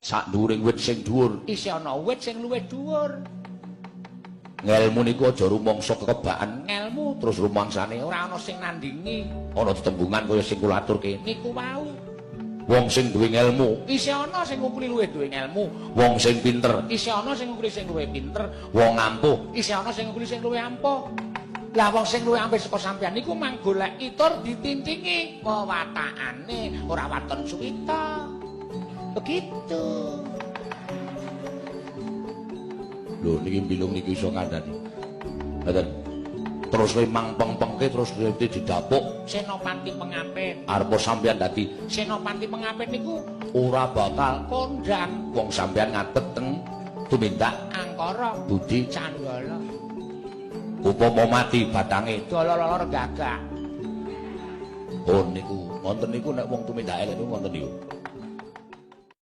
Sak dhuwuring wit sing dhuwur isih ana wit sing luwih dhuwur. Ngelmu niku aja rumangsa kekebakan ngelmu terus rumangsane ora ana sing nandingi. Ana tetembungan kaya sing kula aturke niku wau. Wong sing duwe ngelmu isih ana sing ngungkuli luwih duwe ngelmu. Wong sing pinter isih ana sing ngungkuli sing luwih pinter. Wong ampuh isih ana sing ngungkuli sing luwih ampuh. Lah wong sing luwih ampuh saka sampeyan niku mang goleki tur ditintingi wewatakane, ora waton suwita. Begitu. Lho niki bilung niki iso ngandani. Ngoten. Terus kowe mangpeng-pengke terus kowe didapuk Senopati Pengapit. Arep sampeyan dadi Senopati Pengapit niku ora bakal kondang. Wong sampeyan ngadeg teng tumindak angkara budi candala. Upama mati batange dololor gagak. Oh niku wonten niku nek wong tumindak elek niku wonten niku.